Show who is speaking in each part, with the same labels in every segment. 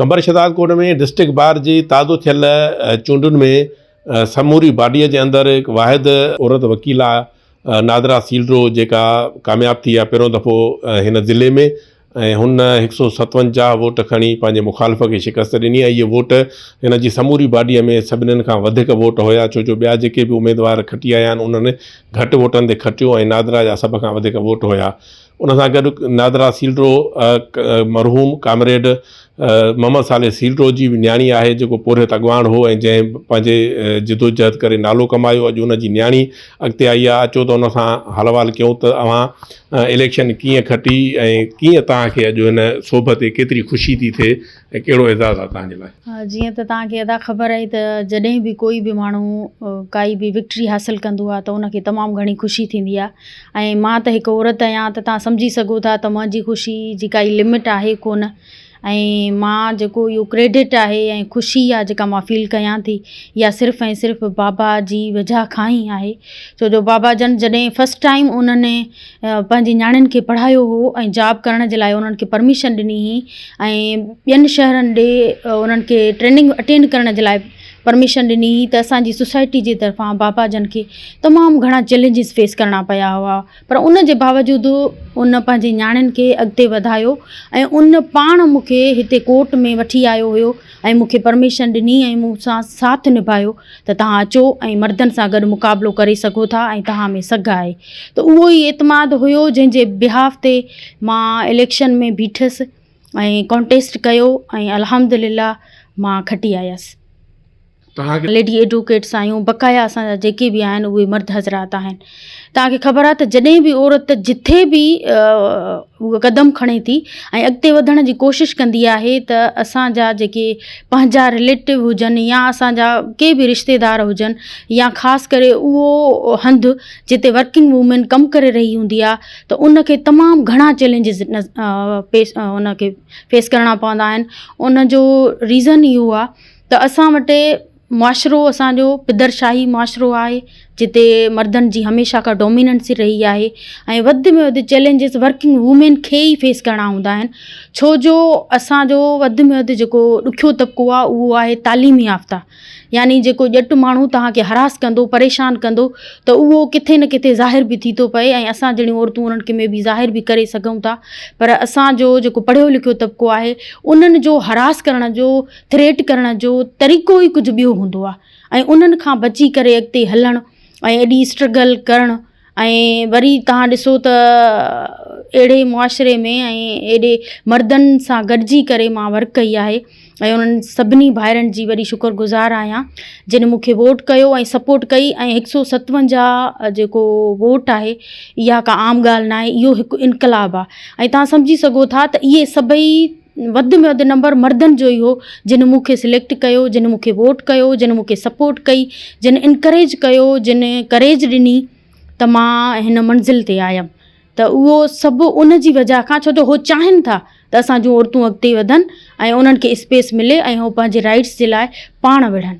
Speaker 1: Qambar Shahdadkot ۾ district bar جي تازو ٿيل چونڊن ۾ سموري باڊي جي اندر هڪ واحد عورت وڪيل آ نادرا سيلرو جيڪا ڪامياب ٿي آ پهريون دفعو هن ضلعي ۾ ۽ هن هڪ سو ستونجاهه ووٽ کڻي پنهنجي مخالف کي شڪست ڏني ۽ اهي ووٽ هن جي سموري باڊي ۾ سڀنين کان وڌيڪ ووٽ هيا ڇو جو ٻيا جيڪي به اميدوار کٽي آيا آهن انهن گهٽ ووٽن تي کٽيو ۽ نادرا جا سڀ کان وڌيڪ ووٽ هيا. ان سان گڏ نادرا سيلرو مرحوم ڪامريڊ محمد صالح سيلرو جي به نياڻي آهي جيڪو پورهيت اڳواڻ هو ۽ جنهن پنهنجي جدوجهد ڪري نالو ڪمايو اڄ ان جي نياڻي اڳتي آئي آهي اچو ته ان سان حال احوال ڪيون ته اوهان اليڪشن ڪيئن کٽي ۽ ڪيئن توهان کي اڄ هن سوڀ تي ڪيتري خوشي ٿي ٿئي ۽ ڪهڙو اعزاز آهي توهان جي لاء؟
Speaker 2: جيئن ته توهان کي ادا خبر آهي ته جڏهن به ڪوئي به ماڻهو ڪائي به وڪٽري حاصل ڪندو آهي ته ان کي تمام گهڻي خوشي ٿيندي آهي ۽ مان ته هڪ عورت آهيان ته توهان سمجهي سگهو ٿا ته منهنجي خوشي جي ڪائي لمٽ آهي ڪونه ۽ مان جيڪو اهو ڪريڊٽ آهي ۽ خوشي آهي جيڪا مان فيل ڪيان ٿي اها صرف ۽ صرف بابا جي وجهه کان ئي آهي ڇو جو بابا جن جڏهن فرسٽ ٽائيم انهن پنهنجي نياڻين کي پڙهايو هو ۽ جاب ڪرڻ جي لاء انهن کي پرميشن ڏني هئي ۽ ٻين شهرن ڏي انهن کي ٽريننگ اٽينڊ ڪرڻ جي لاء پرميشن ڏني هئي ته اسان جي سوسائٽي جي طرفان بابا جن کي تمام گهڻا چئلينجز فيس ڪرڻا پيا هئا پر ان جي باوجود ان پنهنجي نياڻين کي اڳتي وڌايو ۽ ان پاڻ مون کي هتي ڪورٽ ۾ وٺي آيو هيو ۽ مون کي پرميشن ڏني ۽ مون سان ساٿ نڀايو ته توهان اچو ۽ مردن سان گڏ مقابلو ڪري سگهو ٿا ۽ توهان ۾ سگهه آهي ته اهو ئي اعتماد هيو جنهن جي بيهاف تي مان اليڪشن ۾ بيٺس ۽ ڪانٽيسٽ ڪيو ۽ الحمد لله مان کٽي آيس. ليڊي ايڊووڪيٽس آهيون بقايا اسان جا جيڪي به آهن اهي مرد حضرات آهن توهان کي خبر آهي ته جڏهن به عورت جٿي به اهو قدم کڻي ٿي ۽ اڳتي وڌڻ جي ڪوشش ڪندي آهي ته اسان جا جيڪي پنهنجا رليٽو هجن يا اسان جا ڪي به رشتيدار هجن يا خاص ڪري اهو هنڌ جتي ورڪنگ وومين ڪم ڪري رهي هوندي آهي ته ان کي تمام گهڻا چئلينجز پيش ان کي فيس ڪرڻا پوندا آهن ان جو ريزن اهو آهي ته اسان وٽ معاشرو اسان جو پدرشاهي معاشرو آهي جتي مردن جي هميشه کان ڊوميننسي رهي آهي ۽ وڌ ۾ وڌ چئلينجز ورڪنگ وومين کي ئي فيس ڪرڻا هوندا آهن ڇو جو اسان جو وڌ ۾ وڌ جيڪو ڏکيو طبقو آهي اهو آهي تعليم يافته يعني جيڪو ڄٽ ماڻهو توهان کي هراس ڪندو پريشان ڪندو ته اهو ڪٿي نه ڪٿي ظاهر به ٿي ٿو پئي ۽ اسان جهڙيون عورتون انهن کي مي بي ظاهر به ڪري سگهون ٿا پر اسان جو جيڪو پڙهيو لکيو طبقو آهي انهن جو هراس ڪرڻ جو ٿريٽ ڪرڻ جو طريقو ئي ڪجهه ٻيو هوندو آهي ۽ انهن کان بچي ڪري اڳتي هلڻ ۽ ايڏي اسٽرگل ڪرڻ ۽ وري توهان ڏسو ته اهڙي معاشري ۾ ۽ ايڏي مردن سان گڏجي ڪري مان ورڪ ڪئي آهي ۽ انهن سڀني ڀائرن جي وڏي شڪر گذار آهيان جن مون کي ووٽ ڪيو ۽ سپورٽ ڪئي ۽ هڪ سو ستونجاهه جيڪو ووٽ آهي اها ڪا عام ڳالهه ناهي اهو هڪ انقلاب آهي ۽ توهان سمجهي سگهو ٿا ته اهي سڀئي وڌ ۾ وڌ نمبر مردن جو ئي هو جن مون کي سليڪٽ ڪيو جن مون کي ووٽ ڪيو جن مون کي سپورٽ ڪئي جن انڪريج ڪيو جن ڪريج ڏني ته مان هن منزل تي آيم ته اهو سڀ ان جي وجه کان ڇو جو هو چاهين ٿا ته اسان جون عورتون اڳتي وڌن ۽ انهن کي اسپيس ملي ۽ هو پنهنجي رائٽس جي لاء پاڻ وڙهن.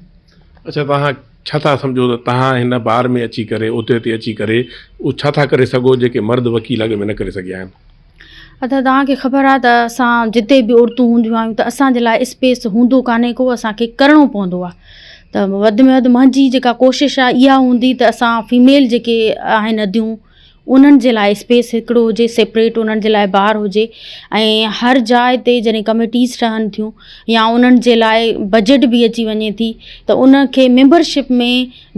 Speaker 1: اڇا توهان ڇا ٿا سمجهو ته توهان هن بار ۾ اچي ڪري عهدي تي اچي ڪري اهو ڇا ٿا ڪري سگهو جيڪي مرد وڪيل اڳ ۾ نه ڪري سگهيا آهن؟
Speaker 2: ادا توهان کي خبر آهي ته اسان جتي به عورتون هونديون آهيون ته اسان جي لاء اسپيس هوندو ڪانهي ڪو اسان کي ڪرڻو پوندو آهي ته وڌ ۾ وڌ منهنجي جيڪا ڪوشش آهي اها هوندي ته اسان فيميل جيڪي آهن اديون انهن جي لاء اسپيس هڪڙو هجي سيپريٽ انهن جي لاء بار هجي ۽ هر جاء تي جڏهن ڪميٽيز ٺهن ٿيون يا انهن جي لاء بجيٽ به اچي وڃي ٿي ته ان کي ميمبرشپ ۾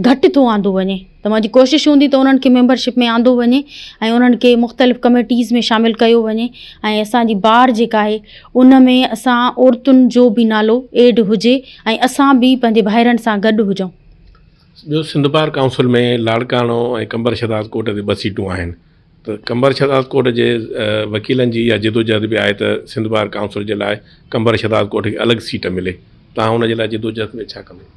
Speaker 2: گهٽ ٿو آندو وڃي ته منهنجي ڪوشش هوندي ته انهن کي ميمبرشپ ۾ آندو وڃي ۽ انهن کي مختلف ڪميٽيز ۾ شامل ڪيو وڃي ۽ اسان جي بار جيڪا آهي ان ۾ اسان عورتن جو به نالو ايڊ هجي ۽ اسان به پنهنجي ڀائرن سان گڏ هجون.
Speaker 1: ٻيو سنڌ بار ڪائونسل ۾ لاڙڪاڻو ۽ قمبر شهدادڪوٽ تي ٻه سيٽون آهن ته قمبر شهدادڪوٽ جي وڪيلن جي اها جدوجهد به آهي ته سنڌ بار ڪائونسل جي لاء قمبر شهدادڪوٽ کي الڳ سيٽ ملي توهان ان جي لاء جدوجهد ۾ ڇا ڪندو؟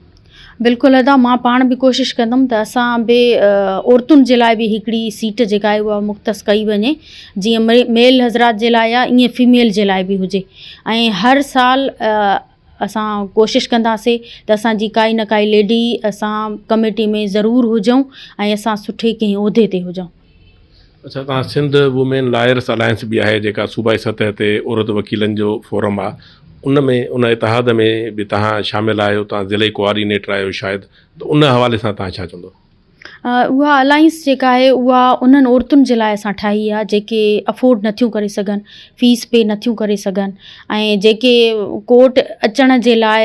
Speaker 2: بلڪل ادا مان پاڻ به ڪوشش ڪندم ته اسان به عورتن جي لاء به هڪڙي سيٽ جيڪا آهي اها مختص ڪئي وڃي جيئن ميل حضرات جي لاء آهي ائين فيميل جي لاء به هجي ۽ هر سال اسان ڪوشش ڪنداسي ته اسان جي ڪائي نه ڪائي ليڊي اسان ڪميٽي ۾ ضرور هجون ۽ اسان سٺي ڪنهن عهدي تي هجون.
Speaker 1: اڇا توهان سنڌ وومين لائرس الائنس به آهي جيڪا صوبائي سطح تي عورت وڪيلن جو فورم آهي ان ۾ ان اتحاد ۾ به توهان شامل آهيو توهان ضلعي ڪوآرڊينيٽر آهيو شايد ته ان حوالي سان توهان ڇا چوندو؟
Speaker 2: اها الائنس جيڪا آهي اها انهن عورتن جي لاء اسان ٺاهي آهي جيڪي افورڊ نٿيون ڪري سگهن فيس پي نٿيون ڪري سگهن ۽ جيڪي ڪورٽ اچڻ جي لاء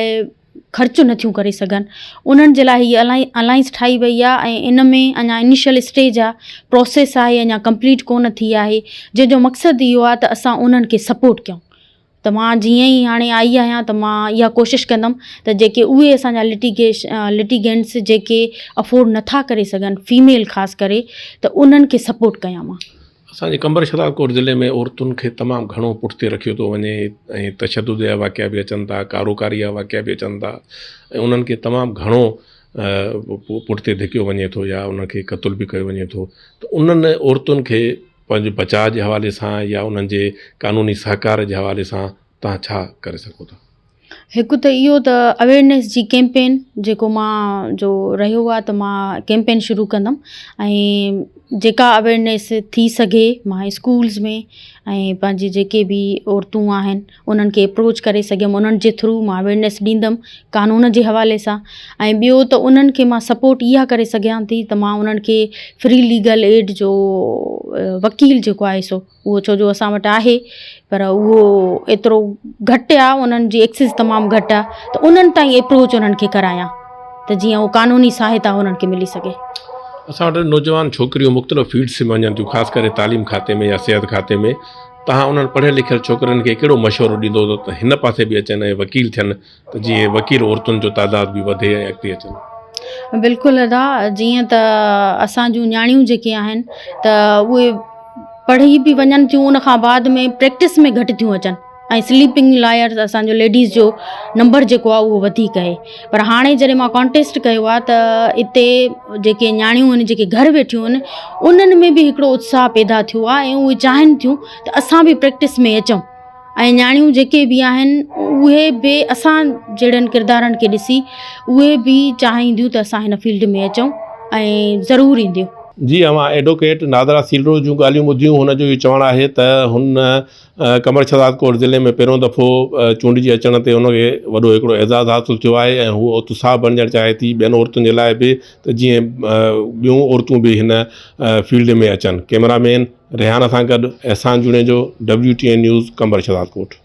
Speaker 2: خرچ نٿيون ڪري سگهن انهن جي لاء هي الائنس ٺاهي وئي آهي ۽ ان ۾ اڃا انيشل اسٽيج آهي پروسيس آهي اڃا ڪمپليٽ ڪونه ٿي آهي جنهن جو مقصد اهو آهي ته اسان انهن کي سپورٽ ڪيون ته مان جيئن ئي هاڻي آئي آهيان ته مان اها ڪوشش ڪندم ته جيڪي اهي اسان جا لٽيگيش لٽيگينٽس جيڪي افورڊ نٿا ڪري سگهن فيميل خاص ڪري ته انهن کي سپورٽ ڪيان مان.
Speaker 1: اسان جي قمبر شھدادڪوٽ ضلعي ۾ عورتن کي تمام گهڻو پٺتي رکيو ٿو وڃي ۽ تشدد جا واقعا به اچن ٿا ڪاروڪاري جا واقعا به اچن ٿا ۽ انهن کي تمام گهڻو پٺتي ڌڪيو وڃي ٿو يا انهن کي قتل به ڪيو وڃي ٿو ته انهن عورتن کي پنهنجي بچاء جي حوالي سان يا انهن جي قانوني سهڪار جي حوالي سان توهان ڇا ڪري سگهو ٿا؟
Speaker 2: هڪ ته اهو ته اويئرنيس جي ڪيمپين جيڪو مان جو رهيو آهي ته مان ڪيمپين شروع ڪندم ۽ جيڪا اويئرنيس ٿي سگهي مان اسڪولز ۾ ۽ پنهنجي جيڪي به عورتون آهن انهن کي اپروچ ڪري سگهيم انهن جي ٿرو مان اويئرنيس ڏيندم قانون جي حوالي سان ۽ ٻيو ته انهن کي مان سپورٽ اها ڪري سگهيان ٿي ته مان انهن کي فري ليگل ايڊ جو وڪيل جيڪو آهي سو اهو ڇو جو اسان وٽ آهي پر اهو ايترو گهٽ آهي انهن جي ايڪسيس تمام گهٽ آهي ته انهن تائين اپروچ انهن کي ڪرايان ته جيئن اهو قانوني سهائتا انهن کي ملي سگهي.
Speaker 1: اسان وٽ نوجوان ڇوڪريون مختلف فيلڊس ۾ وڃن ٿيون خاص ڪري تعليم کاتي ۾ يا صحت کاتي ۾ توهان انهن پڙهيل لکيل ڇوڪرين کي ڪهڙو مشورو ڏيندو ته هن پاسي به اچن ۽ وڪيل ٿين ته جيئن وڪيل عورتن جو تعداد به وڌي ۽ اڳتي اچن.
Speaker 2: بلڪل ادا جيئن ته اسان جون نياڻيون جيڪي آهن ته اهي پڙهي به وڃن ٿيون ان کان بعد ۾ پريڪٽس ۾ گهٽ ٿيون اچن ۽ سليپنگ لائرز اسان جو ليڊيز جو نمبر جيڪو آهي اهو وڌيڪ آهي پر هاڻي جڏهن مان ڪانٽيسٽ ڪيو آهي ته اتي جيڪي نياڻيون آهن جيڪي گهر ويٺيون آهن انهن ۾ به هڪڙو اتساهه پيدا ٿيو آهي ۽ اهي چاهين ٿيون ته اسان به پريڪٽس ۾ اچون ۽ نياڻيون جيڪي به آهن اهي به اسان جهڙن ڪردارن کي ڏسي اهي به چاهينديون ته اسان هن فيلڊ ۾ اچون ۽ ضرور اينديون.
Speaker 1: جي اوهان ايڊوڪيٽ نادرا سيلرو جون ڳالهيون ٻڌيون هن جو اهو چوڻ آهي ته هن قمر شھدادڪوٽ ضلعي ۾ پهريون دفعو چونڊجي اچڻ تي هن کي وڏو هڪڙو اعزاز حاصل ٿيو آهي ۽ هوء اتساهه بڻجڻ چاهي ٿي ٻين عورتن جي لاء به ته جيئن ٻيون عورتون به هن فيلڊ ۾ اچن ڪئميرا مين ريحانه سان گڏ Ehsan Junejo, W T N news, Qambar Shahdadkot.